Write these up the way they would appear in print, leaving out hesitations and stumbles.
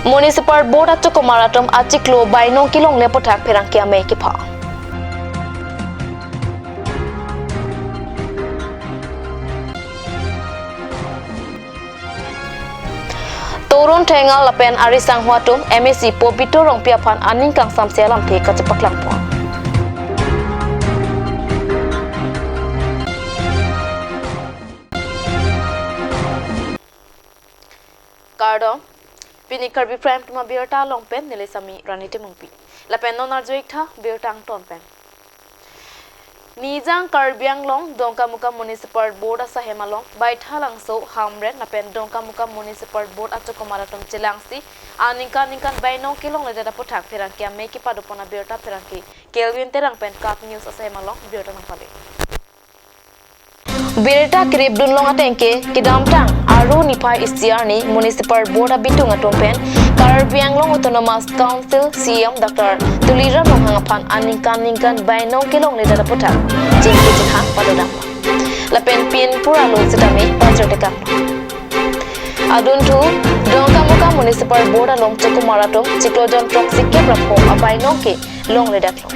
Municipal Board at Chokomaratum achiklo bainong kilong le pothak pherang ki ame ki pha. Torun Thengal lapen Arisang Huatum MEC Pobito Rongpia phan aning kang samse alam the kachapaklang po. Kardom pini karbi prime tuma birta longpen nile sami ranite mungpi lapen non arjoik tha birtang tonpen Nijang Karbiang long Dongkamukam Municipal Board asa hemalong baitha langso hamren lapen Dongkamukam Municipal Board achokomaratum chilangsi aningkan ningkan bainong kilong le dada pothak pherangki ame ki padupona birta pherangki Kelvin terang pen kap news asa hemalong birta nangpale Birta krib dunlong atengke kidamtang aru nipa istiarni Municipal Board abitung atompen Karbianglong Autonomous Council CM Dr. Tuliram Ronghangaphan aningkan ningkan bainong kilong le dada pothak jingki jingha padodam lapen pin pura lo sitame pajar tekam aduntu Dongkamukam Municipal Board along chokumaratum chiklojon toxic ke prapho abainong ke long le datlong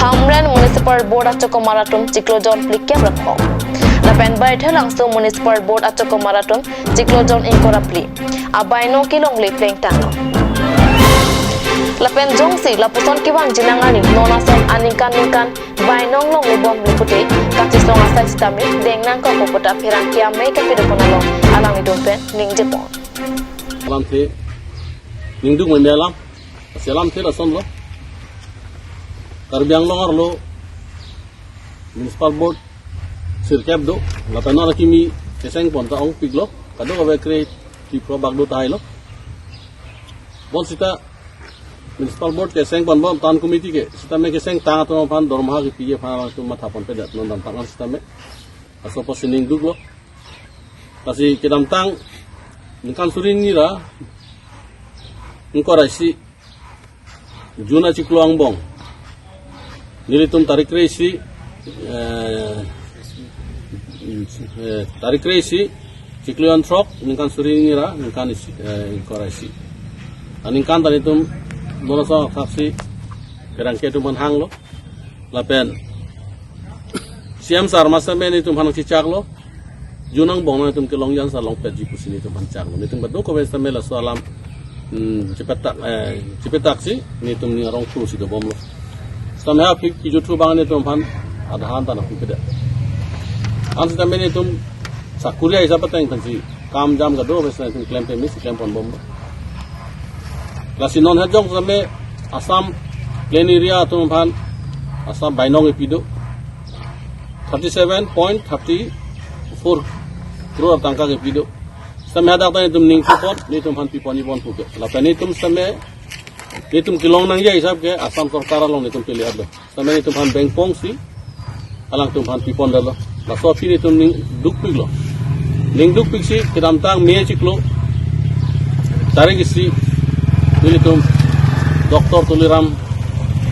Hamren Municipal Board achokomaratum chiklojon plikke prapho lapen baitha langso Municipal Board achokomaratum chiklojon inkorapli abaino kilong le pleng tanglo lapen jongsi lapuson kiwang jinangani nonason aningkan ningkan bainong long le bom le pute kachislong asai sitame dengnang ko popota pherang kia me ka pidoponalong alang ni dompen ningjepon alam the ningduk me melam selam the lason lo Karbiang long arlo Municipal Board sirkep do lapena kimi keseng ponta ong piglo kado ka create ki pro bagdo tai lo bon sita Municipal Board keseng pon bom tan committee ke sita me keseng ta to phan dormaha ki piye phan tu matha pon pe dat non dam tang sita me aso po sining duk lo kasi kedam tang ningkan surin ni ra ngkorai si juna chiklo ang bong nilitum tarik resi tarik resi ciklion trok ningkan suringira ningkan koraisi ningkan tanitum boroso saksi kerangke tum hang lo lapen siam sar masa men itum hanang cicak lo junang bong na itum kelong yan sa long pet jipu sini itum hancak lo nitum bado ko besta mela soalam cepetak si nitum ni rong tu si do bom lo samha pik ki juthu bang ne tum phan adhan ta na pik de an sa me ne tum sakuria hisap tang phan si kam jam ga do bes na tum claim pe mi si claim pon bom la si non ha jong sa me Assam plain area tum phan Assam bainong epido 37.34 crore tangka ke pido samha da ta tum ning pon ni tum phan pi pon ni bon pu ke la pa ni tum same ni tum kilong nang ya hisab ke Assam sarkar along ni tum pili adlo same ni tum phan bank pong si alang tum phan pipon dalo la so pi ni tum ning duk piglo ning duk pig si kidam tang me chiklo tarik si ni tum Dr. Tuliram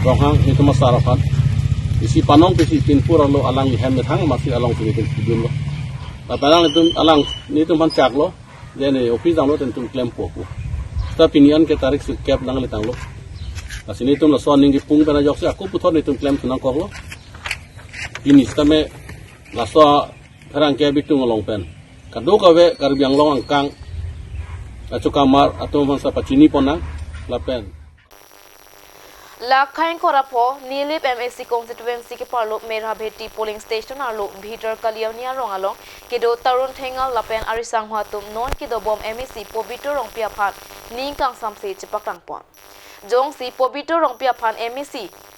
Ronghang ni tum sarafan isi panong pisi pinpur alo alang ni hemet hang masih along ni tum pidum lo la palang ni tum alang ni tum phan chak lo jene office ang lo ten tum claim po ku ta pinian ke tarik si cap nang le tang lo asini tum la son ning gi pung pena jok si aku puthor ni tum claim sunang kok lo ini stame la so tharang ke bitung long pen kado ka we karbiang long angkang achukamar atum phan sa pachini pona la pen Lakhaing korapo Nilip MAC constituency ke parlo Merhabheti polling station arlo Bhitar Kalionia Rongalong kedo Tarun Thengal lapen Arisang Huatum non kedo bom MAC Pobito Rongpia phan ningkang samse chipakrang pon jong si Pobito Rongpia phan MAC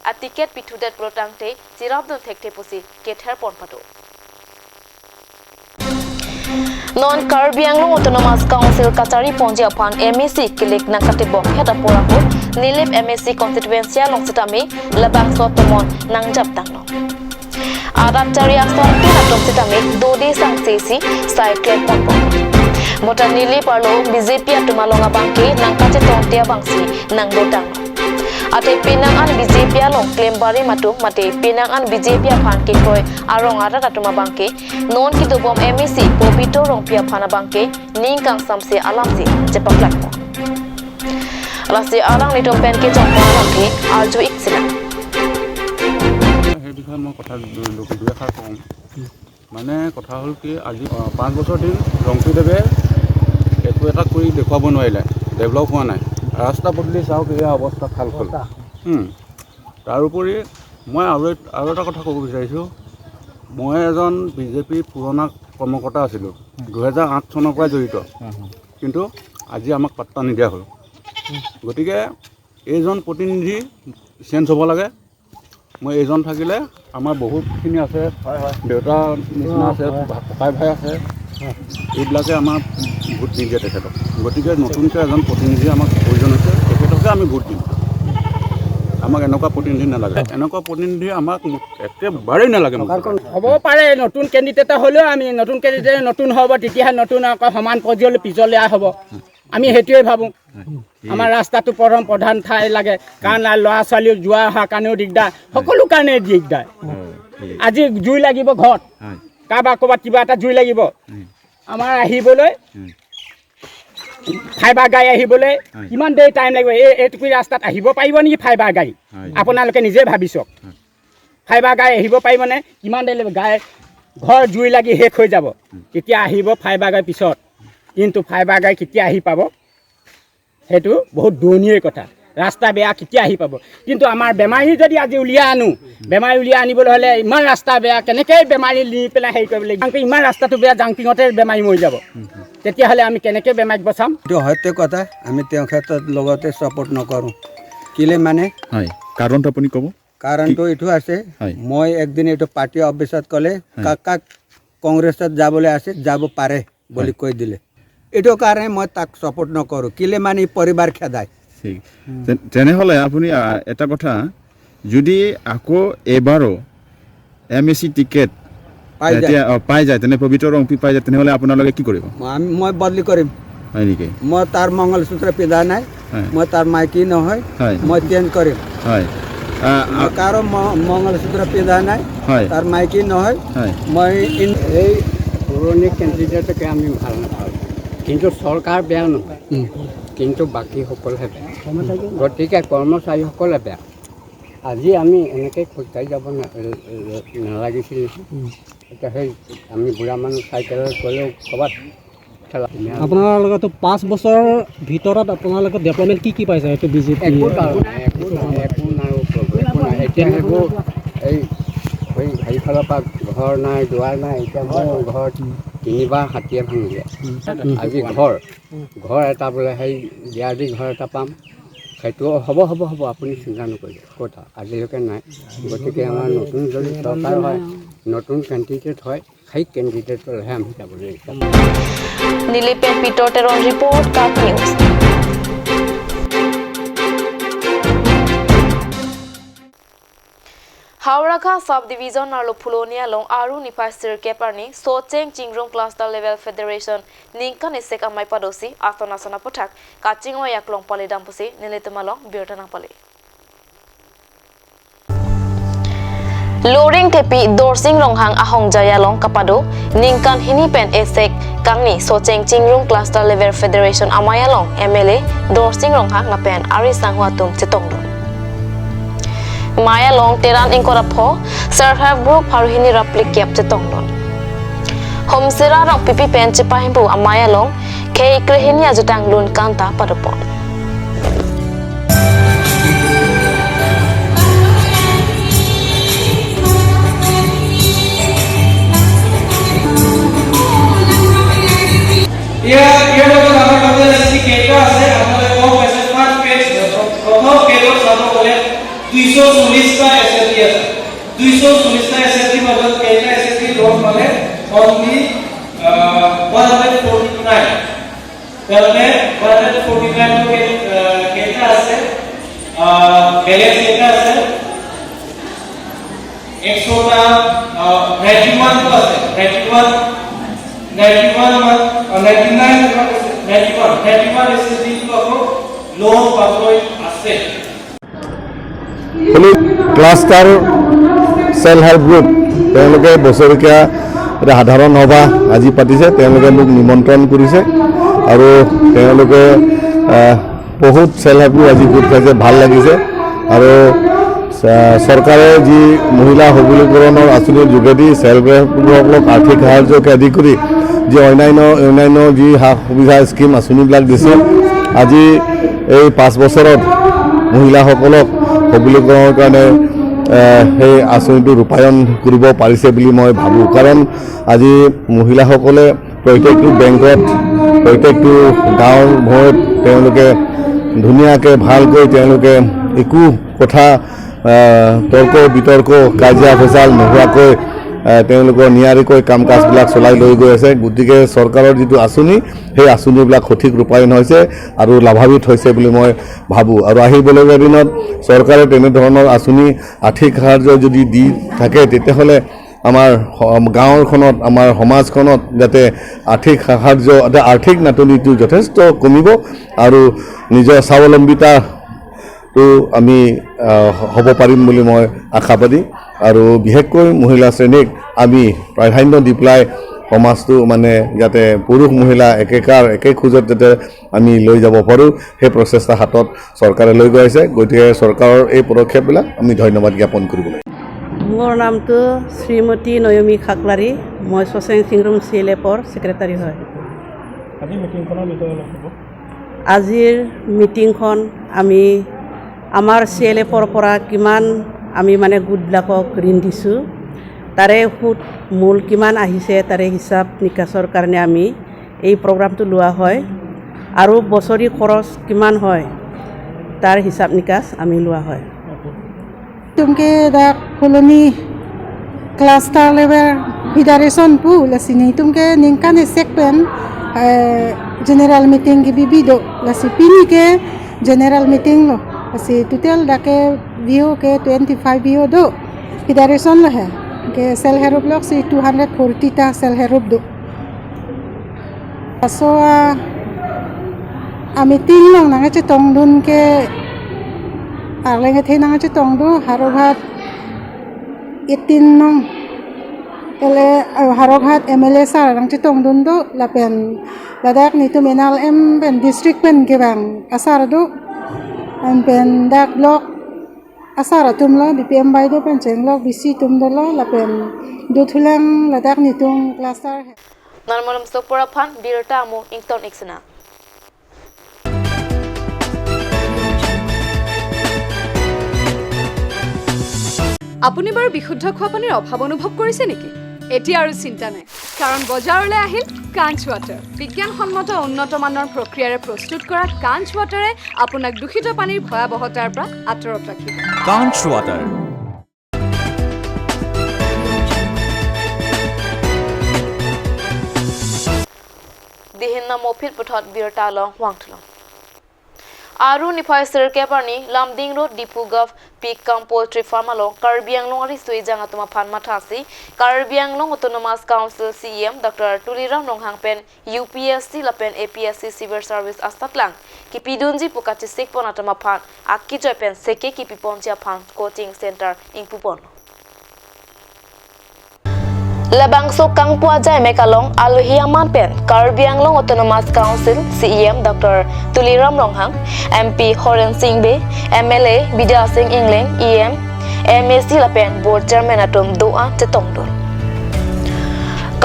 a ticket pithudet protangte chirabdun thekte pusi kether pon pato Non Karbianglong Autonomous Council Kachari Ponji aphan MEC kilik nangkatibok heta poraho Nilip MEC constituency along sitami labang so tomon nangjap tanglo Adaptari asong tin sitami dodi sang sesi cycle pon pon Mota Nilip arlo BJP atumalonga bangki nangkache tontia bangsi nangdo tanglo Ate pinang an BJP along claim bari matu mate pinang an BJP aphan ki khoi arong ara atuma bangke non ki dobom MEC Pobito Rongpia phana bangke ningkang samse alamsi chepaklak. Lasi arang ni tum pen ke jong pon ki arju iksila. সেই বিষয়ে মই কথা দুই এষাৰ কওঁ। মানে কথা হ'ল কি, আজি 5 বছৰ দিন ৰংপিদেৱে একো এটা কৰি দেখুৱাব নোৱাৰিলে, ডেভেলপ হোৱা নাই, ৰাস্তা পদূলি চাওক এয়া অৱস্থা খাল খাল। তাৰোপৰি মই আৰু এটা কথা ক'ব বিচাৰিছোঁ, মই এজন বিজেপিৰ পুৰণা কৰ্মকৰ্তা আছিলোঁ, 2008 চনৰ পৰাই জড়িত, কিন্তু আজি আমাক পাত্তা নিদিয়া হ'ল। গতিকে এইজন প্ৰতিনিধি চেঞ্জ হ'ব লাগে। মই এইজন থাকিলে আমাৰ বহুতখিনি আছে, দেউতা নিচিনা আছে, ককাই ভাই আছে, এইবিলাকে আমাক ভোট নিদিয়ে তেখেতক। গতিকে নতুনকৈ এজন প্ৰতিনিধি আমাক প্ৰয়োজন হৈছে, তেখেতকে আমি ভোট দিম। আমাক এনেকুৱা প্ৰতিনিধি নালাগে, এনেকুৱা প্ৰতিনিধি আমাক একেবাৰেই নালাগে। হ'ব পাৰে নতুন কেণ্ডিডেট হ'লেও আমি নতুন কেণ্ডিডেট নতুন হ'ব, তেতিয়াহে নতুন আকৌ সমান পৰ্যায়লৈ পিছলৈ হ'ব, আমি সেইটোৱে ভাবোঁ। আমাৰ ৰাস্তাটো প্ৰথম প্ৰধান ঠাই লাগে, কাৰণ ল'ৰা ছোৱালী যোৱা অহাৰ কাৰণেও দিগদাৰ, সকলো কাৰণে দিগদাৰ। আজি জুই লাগিব ঘৰত, কাৰোবাৰ ক'ৰবাত কিবা এটা জুই লাগিব, আমাৰ আহিবলৈ ফাইবাৰ গাড়ী আহিবলৈ কিমান দেৰি টাইম লাগিব? এই এইটুকু ৰাস্তাত আহিব পাৰিব নেকি ফাইবাৰ গাড়ী? আপোনালোকে নিজে ভাবি চাওক, ফাইবাৰ গাড়ী আহিব পাৰিবনে? কিমান দেৰি লাগিব? গাড়ী ঘৰ জুই লাগি শেষ হৈ যাব, তেতিয়া আহিব ফাইবাৰ গাড়ী পিছত। কিন্তু ফাইবাৰ গাড়ী কেতিয়া আহি পাব সেইটো বহুত দূৰণিৰ কথা। ৰাস্তা বেয়া, কেতিয়া আহি পাব? কিন্তু আমাৰ বেমাৰী যদি আজি উলিয়াই আনো, বেমাৰী উলিয়াই আনিবলৈ হ'লে ইমান ৰাস্তা বেয়া, কেনেকৈ বেমাৰী নি পেলাই হেৰি কৰিব লাগিব? ইমান ৰাস্তাটো বেয়া, জাংপিঙতে বেমাৰী মৰি যাব, তেতিয়াহ'লে আমি কেনেকৈ বেমাৰীক বচাম? এইটো সত্য কথা, আমি তেওঁৰ ক্ষেত্ৰত লগতে ছাপোৰ্ট নকৰোঁ। কেলে মানে কাৰণটো আপুনি ক'ব? কাৰণটো এইটো আছে, মই একদিন এইটো পাৰ্টি অফিচত ক'লে কাক কংগ্ৰেছত যাবলৈ আছে যাব পাৰে বুলি কৈ দিলে, এইটো কাৰণে মই তাক ছাপোৰ্ট নকৰোঁ। কেলে মানে পৰিবাৰ খেদায়। ঠিক তেনেহ'লে আপুনি এটা কথা, যদি আকৌ এবাৰো MAC ticket পাই যায়, তেনে পবিত্ৰ ৰংপি পাই যায়, তেনেহ'লে আপোনালোকে কি কৰিব? মই বদলি কৰিম। হয় নেকি? মই তাৰ মংগলসূত্ৰ পিন্ধা নাই, মই তাৰ মাইকী নহয়, মই চেঞ্জ কৰিম। হয়, কাৰো মংগলসূত্ৰ পিন্ধা নাই, তাৰ মাইকী নহয়, মই এই পুৰণি কেণ্ডিডেটকে আমি ভাল নাপাওঁ, কিন্তু চৰকাৰ বেয়া নহয়, কিন্তু বাকীসকলহে বেয়া। গতিকে কৰ্মচাৰীসকলে বেয়া। আজি আমি এনেকৈ খোজকাঢ়ি যাব নালাগিছিল। এতিয়া সেই আমি বুঢ়া মানুহ চাইকেলত গ'লেও ক'ৰবাত। আপোনালোকেতো 5 বছৰৰ ভিতৰত আপোনালোকে ডেভেলপমেণ্ট কি কি পাইছে? এইটো বিজেপি একো নাই, একো নাই, একো নাই, একো নাই। এতিয়া সেইবোৰ এই হেৰিফালৰ পৰা ঘৰ নাই, দুৱাৰ নাই। এতিয়া মোৰ ঘৰত তিনিবাৰ হাতীয়ে ভাঙিলে। আজি ঘৰ এটা বোলে সেই দিয়া দি ঘৰ এটা পাম, সেইটো হ'ব হ'ব হ'ব, আপুনি চিন্তা নকৰিব, ক'ত আজিলৈকে নাই। গতিকে আমাৰ নতুন যদি চৰকাৰ হয়, নতুন কেণ্ডিডেট হয়, সেই কেণ্ডিডেটলৈহে আমি যাবলৈ ইচ্ছা। Nilipen Peter Teron report, Kath News. Howragha sub division arlo Phulonia long aru nipa sir keparni Socheng Chingrong cluster level federation ningkan esek amai padosi atona sona pothak kachingo yaklong pali dampusi nilitumalong birtana pali. Loring tepi dorsing ronghang ahong jaya long kapado ningkan hinipen esek kangni Socheng Chingrong cluster level federation amayalong MLA dorsing ronghang napen ari sanghuatum chetongdon. Maya long teran ingkora pho serha bro pharuhini raplik kyap chetongdon. Homsera rong pipi pen chepahimpu amaya long ke ikrehini ajutang lun kanta padopon. ইয়াৰ লগত আমাৰ মাজত S কেইটা আছে আপোনালোকে কম পাইছে। First page, প্ৰথম পেজত চাব গ'লে 240টা এছ এছ ডি আছে। 240টা এছ এছ ডিৰ মাজত কেইটা এছ এছ ডি লোন পালে? অনলি 149। তেওঁলোকে 149 কেইটা আছে, বেলেঞ্চ কেইটা আছে? 100টা 91টো আছে, 91 99 91 91 এছ এছ ডিটো আকৌ লোন পাবলৈ আছে। ক্লাষ্টাৰ চেল্ফ হেল্প গ্ৰুপ তেওঁলোকে বছৰেকীয়া এটা সাধাৰণ সভা আজি পাতিছে। তেওঁলোকে মোক নিমন্ত্ৰণ কৰিছে আৰু তেওঁলোকে বহুত চেল্ফ হেল্প গ্ৰুপ আজি গোট খাইছে, ভাল লাগিছে। আৰু চৰকাৰে যি মহিলা সবলীকৰণৰ আঁচনিৰ যোগেদি চেল্ফ হেল্প গ্ৰুপসকলক আৰ্থিক সাহায্যকে আদি কৰি যি অন্যান্য যি সা সুবিধা স্কীম আঁচনিবিলাক দিছে, আজি এই 5 বছৰত মহিলাসকলক সবলীকৰণৰ কাৰণে সেই আঁচনিটো ৰূপায়ণ কৰিব পাৰিছে বুলি মই ভাবোঁ। কাৰণ আজি মহিলাসকলে প্ৰত্যেকটো বেংকত, প্ৰত্যেকটো গাঁৱৰ ঘৰত তেওঁলোকে ধুনীয়াকৈ ভালকৈ তেওঁলোকে একো কথা তৰ্ক বিতৰ্ক কাজিয়া পেচাল নোহোৱাকৈ তেওঁলোকৰ নিয়াৰিকৈ কাম কাজবিলাক চলাই লৈ গৈ আছে। গতিকে চৰকাৰৰ যিটো আঁচনি, সেই আঁচনিবিলাক সঠিক ৰূপায়ণ হৈছে আৰু লাভান্বিত হৈছে বুলি মই ভাবোঁ। আৰু আহিবলগীয়া দিনত চৰকাৰে তেনেধৰণৰ আঁচনি আৰ্থিক সাহায্য যদি দি থাকে, তেতিয়াহ'লে আমাৰ গাঁৱৰখনত, আমাৰ সমাজখনত যাতে আৰ্থিক সাহায্য, আৰ্থিক নাটনিটো যথেষ্ট কমিব আৰু নিজৰ স্বাৱলম্বিতাটো আমি হ'ব পাৰিম বুলি মই আশাবাদী। আৰু বিশেষকৈ মহিলা শ্ৰেণীক আমি প্ৰাধান্য দি পেলাই সমাজটো মানে যাতে পুৰুষ মহিলা একেকাৰ একে খোজত যাতে আমি লৈ যাব পাৰোঁ, সেই প্ৰচেষ্টা হাতত চৰকাৰে লৈ গৈ আছে। গতিকে চৰকাৰৰ এই পদক্ষেপবিলাক আমি ধন্যবাদ জ্ঞাপন কৰিব লাগিব। মোৰ নামটো শ্ৰীমতী নয়মী খাকলাৰী, মই চচেং চিংৰুম চি এল এফৰ ছেক্ৰেটাৰী হয়। আজিৰ মিটিংখন আমি আমাৰ চি এল এফৰ পৰা কিমান আমি মানে গোটবিলাকক ঋণ দিছোঁ, তাৰে সুদ মূল কিমান আহিছে তাৰে হিচাপ নিকাচৰ কাৰণে আমি এই প্ৰগ্ৰামটো লোৱা হয় আৰু বছৰি খৰচ কিমান হয় তাৰ হিচাপ নিকাচ আমি লোৱা হয়। তুমকে দা colony cluster level federation pu lasini tumke ningkane sekpen general meeting ki bibido lasi pini ke general meeting lo lasi total dake view ke 25 view do federation lo hai ke self help block si 240 ta self help do so a meeting long nanga che tong dun ke arlenge the nanga che tong do haroghat 18 nong ele haroghat MLA sar rang che tong dun do lapen ladak ni tu menal m pen district pen ke bang asar do em pen dak block asar tum lo BPM bai do pen cheng lok BC tum do lo lapen do thulang ladak ni tung cluster narmalam sopora phan birta mo ington iksna. আপুনি বাৰু বিশুদ্ধ খোৱা পানীৰ অভাৱ অনুভৱ কৰিছে নেকি? এতিয়া আৰু চিন্তা নাই, কাৰণ বজাৰলৈ আহিল কাঞ্চ ৱাটাৰ। বিজ্ঞানসন্মত উন্নত মানৰ প্ৰক্ৰিয়াৰে প্ৰস্তুত কৰা কাঞ্চ ৱাটাৰে আপোনাক দূষিত পানীৰ ভয়াৱহতাৰ পৰা আঁতৰত ৰাখিব। কাঞ্চ ৱাটাৰ। দিহিনা মফিল পথত বিৰতা লং ৱাংথলং আৰু নিফাই sir Keparni Lumding road Diphu gov pig cum poultry farm along Karbi Anglong ari sui janga tuma phan mathasi Karbi Anglong Autonomous Council CM Dr. Tuliram Ronghang pen UPSC lapen APSC Civil Service astaklang ki pidunji pukachi sekpon atama phan akki joy pen seke ki piponjia phan coaching center ingpupon Labangso Kangpua Jai Mekalong Aluhiaman Pen Karbi Anglong Autonomous Council CEM Dr. Tuliram Ronghang MP Horen Singh Be MLA Bidya Singh Ingleng EM MAC Lapen Board Chairman Atum Doa Chetongdol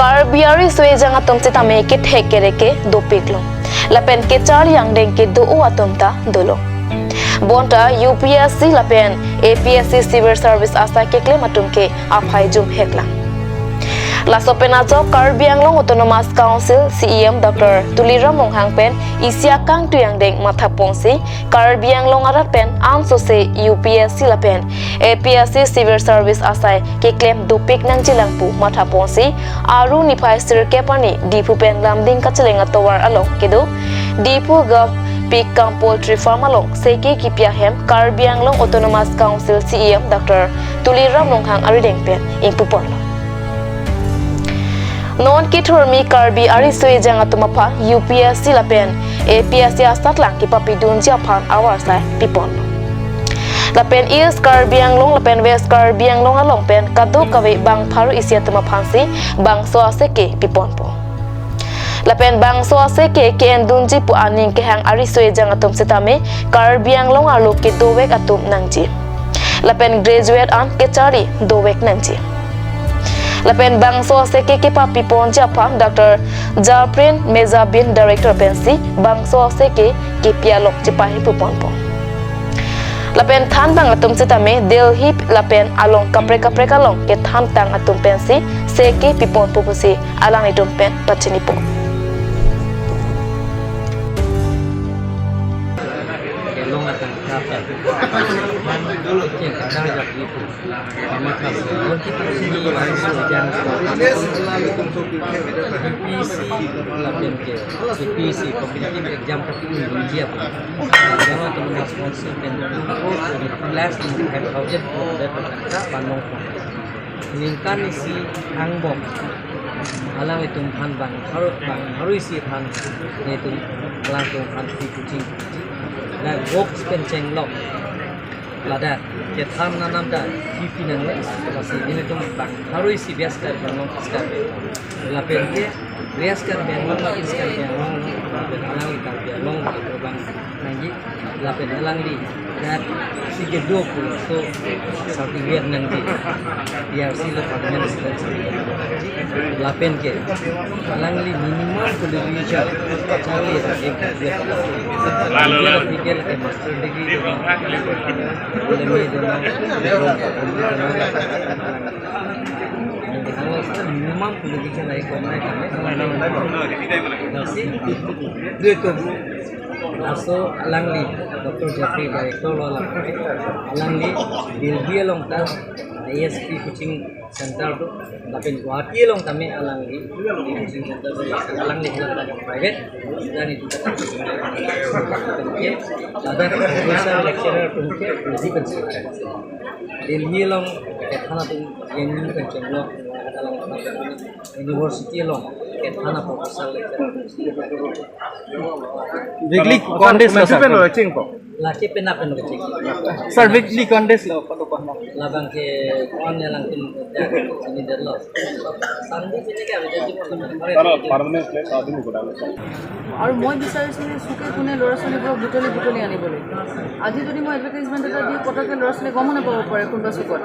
Karbiari Suejang Atum Chetame ke Thekere ke Dopiklong Lapen ke Char Yangdeng ke Do Atum ta Dolo Bonta UPSC Lapen APSC Civil Service Asa Keklem Atum ke Aphai Jum Heklang Lasopena jo Karbi Anglong Autonomous Council CEM Dr. Tuliram Ronghang pen Isia Kang Tuyang Deng Matha Pongsi Karbi Anglong Arat pen Amso se UPSC Lapen APSC Civil Service Asai ke claim Dupik Nang Chilangpu Matha Pongsi Aru Niphai Sir Kepani Diphu pen Lamding Kachilenga Towar Along Kedu Diphu Gov Pig cum Poultry Farm Along Seke Kipia Hem Karbi Anglong Autonomous Council CEM Dr. Tuliram Ronghang Arideng pen Ingpupon Non ki thurmi Karbi ari sui janga tumapha UPSC lapen APSC asatlang ki papi dunjia phan awar sai pipon lapen East Karbi Anglong lapen West Karbi Anglong along pen kadu kawe bang pharu isia tumaphan si bang so ase ke pipon po Lapen bangso ase ke ken dunji pu aning ke hang ari soe jang atum sitame Karbi Anglong alu ke dowek atum nangji. Lapen graduate an ke chari dowek nangji. Lapen bangso ase ke ke pa pipon japa Dr. Japrin Mezabin director pensi bangso ase ke ke pialok cipahi pupon po. Lapen than bang atum sitame Delhi lapen along kapre kapre kalong ke than tang atum pensi se ke pipon pupusi alang itum pen pachini po. Lada ke tham na nam da PP nang le lasi ini tum bang harui si bias kar bang iskar la pen ke bias kar bang long iskar bang long la pen alang li kar bang long ke bang nangi la pen alang li dat si ke do pu so certificate nang ji PRC lo permanent resident la pen ke alang li minimum qualification chali ra ek la ke master degree minimum qualification ay also alangli Dr. Jeffrey director alangli Delhi along ta ISP coaching center to lapen Guwahati along tame alangli coaching center alangli private dan itu other professor lecturer tumke busy Delhi along ethana tum JNU kan university along ethana professor lecturer weekly condes la laki pena pena kecil sir weekly condes la pato pahna labang ke on yang tum sini derlo sandi sini ke abide permanent place adin ko dalo আৰু মই বিচাৰিছো যে চুকে কোনে ল'ৰা ছোৱালীবোৰক বুটলি বুটলি আনিবলৈ। আজি যদি মই এডভাৰটাইজমেণ্ট এটা দিওঁ পটককৈ ল'ৰা ছোৱালী গমো নাপাব পাৰে কোনোবা চুকত,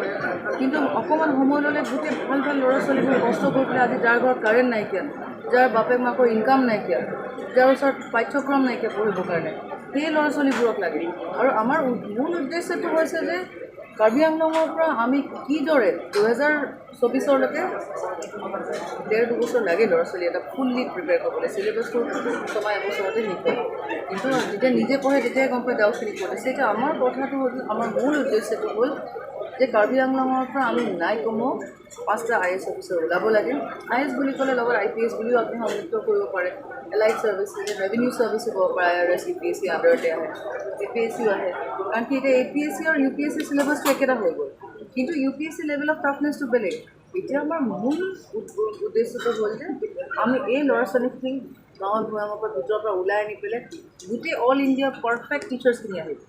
কিন্তু অকণমান সময় ল'লে গোটেই ভাল ভাল ল'ৰা ছোৱালীবোৰ কষ্ট কৰি পেলাই আজি যাৰ ঘৰত কাৰেণ্ট নাইকিয়া, যাৰ বাপেক মাকৰ ইনকাম নাইকিয়া, যাৰ ওচৰত পাঠ্যক্ৰম নাইকিয়া পঢ়িবৰ কাৰণে, সেই ল'ৰা ছোৱালীবোৰক লাগে। আৰু আমাৰ মূল উদ্দেশ্যটো হৈছে যে কাৰ্বি আংলঙৰ পৰা আমি কিদৰে 2024লৈকে 1.5-2 বছৰ লাগে ল'ৰা ছোৱালী এটা ফুল্লি প্ৰিপেয়াৰ কৰিবলৈ, চিলেবাছটো ছমাহ এবছৰতে শেষ হয়, কিন্তু যেতিয়া নিজে পঢ়ে তেতিয়াই গম পায় ডাউটখিনি ক'ত আছে। এতিয়া আমাৰ কথাটো হ'ল, আমাৰ মূল উদ্দেশ্যটো হ'ল যে কাৰ্বি আংলঙৰ পৰা আমি নাই কমেও 5টা IAS officer ওলাব লাগে। IAS বুলি ক'লে লগত IPS বুলিও আপুনি সংযুক্ত কৰিব পাৰে, এলাইড ছাৰ্ভিচেছ, ৰেভিনিউ ছাৰ্ভিচো ক'ব পাৰে, IRS UPSC আণ্ডাৰতে আহে, APSCও আহে। কাৰণ কি এতিয়া APSC আৰু UPSC চিলেবাছটো একেটা হৈ গ'ল, কিন্তু UPSC level of টাফনেছটো বেলেগ। এতিয়া আমাৰ মূল উদ্দেশ্যটো হ'ল যে আমি এই ল'ৰা ছোৱালীখিনি গাঁৱৰ ভৈয়ামৰ পৰা ভিতৰৰ পৰা ওলাই আনি পেলাই গোটেই অল ইণ্ডিয়াৰ পাৰফেক্ট টিচাৰ্ছখিনি আহিব,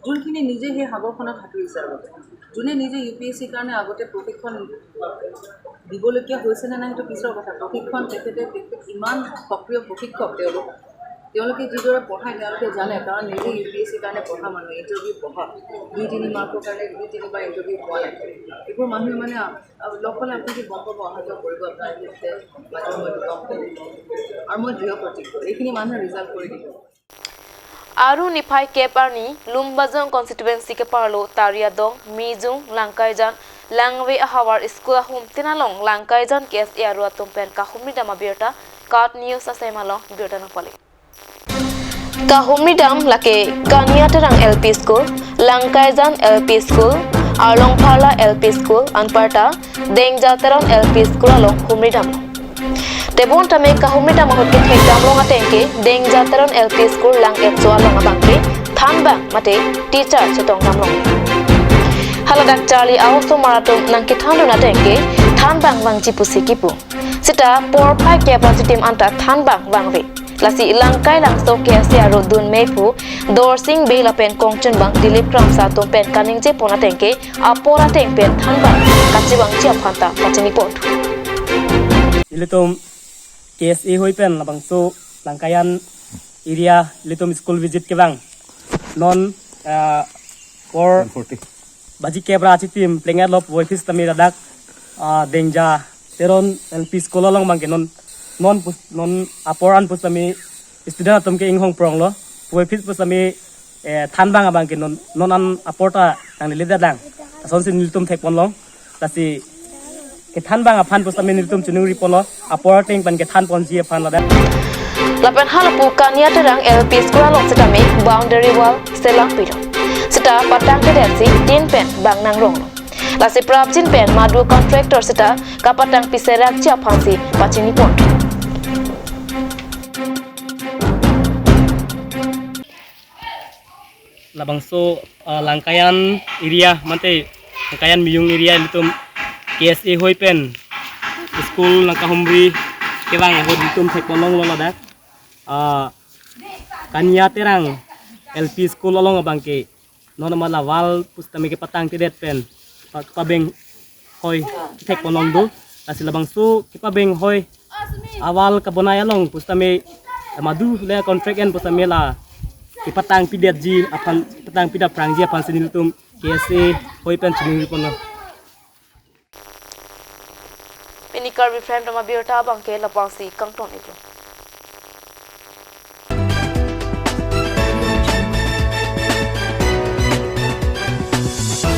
যোনখিনি নিজে সেই সাগৰখনত সাঁতুৰিছে আগতে, যোনে নিজে UPSCৰ কাৰণে আগতে প্ৰশিক্ষণ দিবলগীয়া হৈছে নে নাই সেইটো পিছৰ কথা, প্ৰশিক্ষণ তেখেতে ইমান সক্ৰিয় প্ৰশিক্ষক তেওঁলোকে যিদৰে পঢ়ায় তেওঁলোকে জানে, কাৰণ নিজে UPSCৰ কাৰণে পঢ়া মানুহ, ইণ্টাৰভিউ পঢ়া 2-3 মাৰ্কৰ কাৰণে 2-3বাৰ ইণ্টাৰভিউ পোৱা নাই, এইবোৰ মানুহে মানে লগ পালে আপুনি গম পাব, অহা যোৱা কৰিব আপোনাৰ মাজে সময় গম পাব। আৰু মই দৃঢ় প্ৰতিজ্ঞ এইখিনি মানুহে ৰিজাল্ট কৰি দিব। Aru nipai keparni Lumbajong constituency ke parlo Tariadong Mijung Langkaijan Langwe Ahawar school hum tinalong Langkaijan kes iaru atumpen kahumri dama birta kat news asemalong birta napali kahumri dam lake Kaniatarang LP school Langkaijan LP school Arlongphala LP school anparta Dengjaltaron LP school along humri dam Tebon tame kahumri dam hot ke thek dam long atengke Dengjaltaron LP school lang etso along abangke thanbang mate teacher chetong dam long haladak Charlie also marathon nangki thanduna tengke thanbang wangji pusi kipu sita por phai ke team anta thanbang wangwe lasi langkai langso ke ase aro dun meipu dorsing be lapen kongchen bang dilip kram sa tom pen kaning je pona tengke apora teng pen thanbang kachi wangji aphanta pachini pot iletom KSA hoi pen labang so Langkayan area litum school visit kebang non for baji kebra chitim plengat lop voice tami radak dengja teron LP school long bangke non non non aporan pustami student atom ke inghong prong lo voice pustami than bang abang ke non non an aporta nang lida dang son sin niltum thekpon long tasi ke than bang aphan pustami niltum chunung ripon lo apor teng pan ke than pon ji aphan la. Lapan halapu kania terang LP school long setami boundary wall selang piro seta patang ke dersi tin pen bang nang rong lasi prap chin pen madu contractor seta kapatang piserak chia phansi pachini pon. Labangso Langkayan area mante Langkayan miyung area litum KSA hoi pen school langkahumri kewang ho litum thekolong lo dak kanya terang LP school along abangke non mala wal pustami ke patang tidet pen pabeng hoi thekolong do lasi labangso ke pabeng hoi awal kabonai along pustami madu le contract en pustami la patang pidet ji apan patang pida prang ji apan siniltum KSA hoi pen chini pon pinikar bi friend ma birta bangke lapangsi kangton ibro.